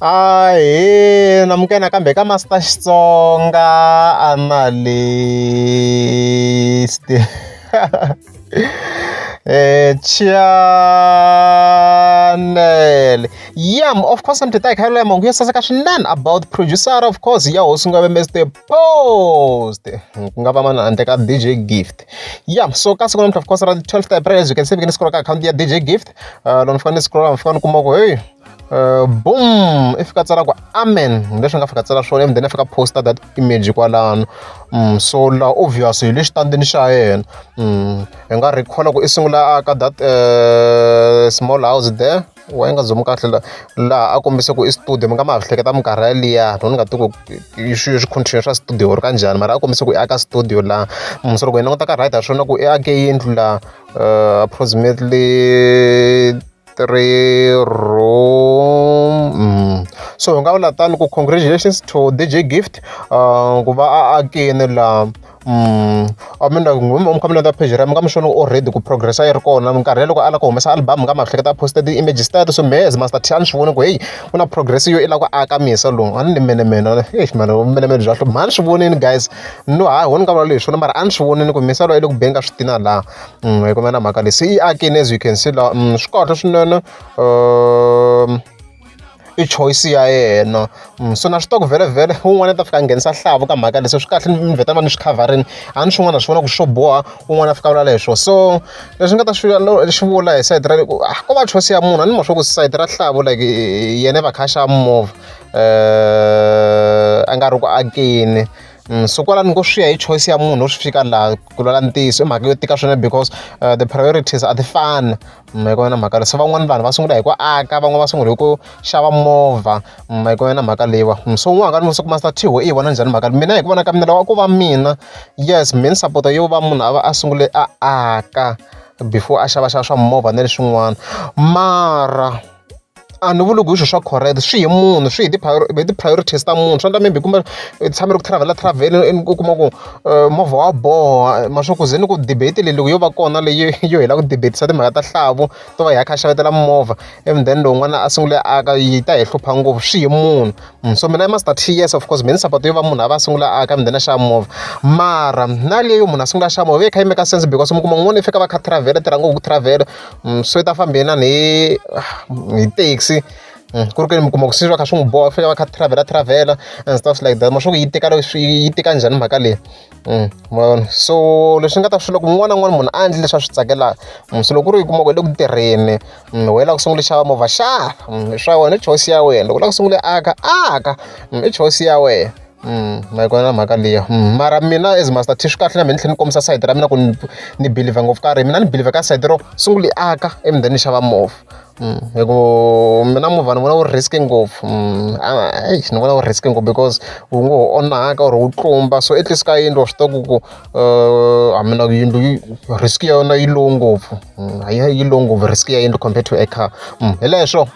Ahee, namukela nakambe ka Master Xitsonga Analyst channel. Yeah, of course mi ta hi kha mahungu yo saseka swinene about producer, of course, ya hosi nga Mr Post, ku nga va mani handle ka DJ Gift. Yeah, so ka siku namuntlha, of course, ra 12 April, as you can see, ni scroll ka akhawunti ya DJ Gift. Loko ni fika ni scroll, ni fika ni kuma ku hey, boom, i fika tsala ku "amen", leswi nga fika tsala swona, and then a fika posta that image kwalano. So la obvious hi le xitandini xa yena. Hi nga recall ku i sungula aka that small house there wa yi nga zoom kahle la laha a kombise ku i studio. Mi nga ma ha hleketa minkarhi yaliya, no ni nga tivi ku swi continue swa studio or kanjhani, mara a kombise ku i aka studio laha. So loko hi languta ka right, ha swona ku i ake yindlu laha, approximately three room. So hi nga vula tani ku congratulations to DJ Gift ku va a akini laha. I mean, like, mi kha mi languta page ra mi nga mi swona already ku progress a yi ri kona minkarhi ya loko a lava ku humesa album. Mi nga ma hleketa a post ti-images teto. So mehe as Master T a ni swi voni ku hey, ku na progress yo i lava ku aka misa lowu a ni ni menemene. Eish mani, menemene bya hlupha mhani, swi vonini guys. No, hayi, ho ni nga vula leswi swona, mara a ni swi vonini ku misa loyi i le ku beni ka switina laha. Hi kumela na mhaka leyi se i akini, as you can see laha. Swi kahle swinene, i choice ya yena. So na swi tiva ku vhele vhele wun'wana u ta fika a nghenisa hlavu ka mhaka leyi, so swi kahle ni vheta ni va ni swi khavharini. A ni swin'wana swi vona ku swo boha un'wana a fika a vula leswo. So leswi nga ta swi swi vula hi sayiti ra ku ko va choice ya munhu, a ni ma swa ku sayiti ra hlavu, like yena va kha a xava movha, a nga ri ku akeni. So kwalano ko swi ya hi choice ya munhu. Swi fika laha ku lwela ntiyiso i mhaka yo tika swinene because the priorities a ti fani. Ma yi vona mhaka leyi? So van'wani vanhu va sungula hi ku aka, van'wani va sungula hi ku xava movha. Ma yi vona mhaka leyiwa? So un'wana nga ni ku Master T, i yi vona njhani mhaka? Mina hi ku vona ka mina, loko ku va mina, yes, mina ni support yo va munhu a va a sungule a aka before a xavaxava swa movha na leswin'wana, mara a ni vuli ku hi swilo swa correct. Swi hi munhu, swi hi hi ti-priorities ta munhu. Swi endla maybe kumbe i tshame ri ku travel travel, u kuma ku movha wa boha ma swa ku ze ni ku debate leyi loko yo va kona leyi yo hi lava ku debate-isa timhaka ta hlavu to va hi kha a xavetela movha and then lowun'wana a sungule aka, yi ta hi hlupha ngopfu. Swi hi munhu. So mina Master T, yes, of course, mina ni support yo va munhu a va a sungula aka and then a xava movha, mara na leyo munhu a sungula a xava movha yi kha yi make sense because mi kuma un'wana i fika va kha travel, tirha ngopfu ku travel. So i ta fambi inani hi taxi, ku ri ku mi kuma ku se va kha swi n'wi boha, fika va kha travel travel and stuff like that. Ma swa ku yi tika yi tika njhani mhaka leyi? Ma vona? So leswi nga ta swi loko un'wana na un'wana munhu a endli leswi a swi tsakelaka. So loko ku ri u kuma ku i le ku tirheni, wena lava ku sungula xava movha, xava, swa wena, i choice ya wena. Loko u lava ku sungula aka, aka, i choice ya wena. Ma yi vona mhaka liya? Mara mina as Master T, swi kahle na mina ni tlhela ni kombisa sayiti ra mina ku ni believer ngopfu ka ri mina ni believer ka sayiti ro sungula i aka ivi then ni xava movha, hi ku mina movha ni vona wu risk ngopfu. Eish, ni vona wu risk ngopfu because wu ngo ho onhaka or wu tlumba. So at least ka yindlu wa swi tiva ku a mina yindlu yi risk ya yona yi low ngopfu, yi low ngopfu risk ya yindlu compared to a car. Hi leswo.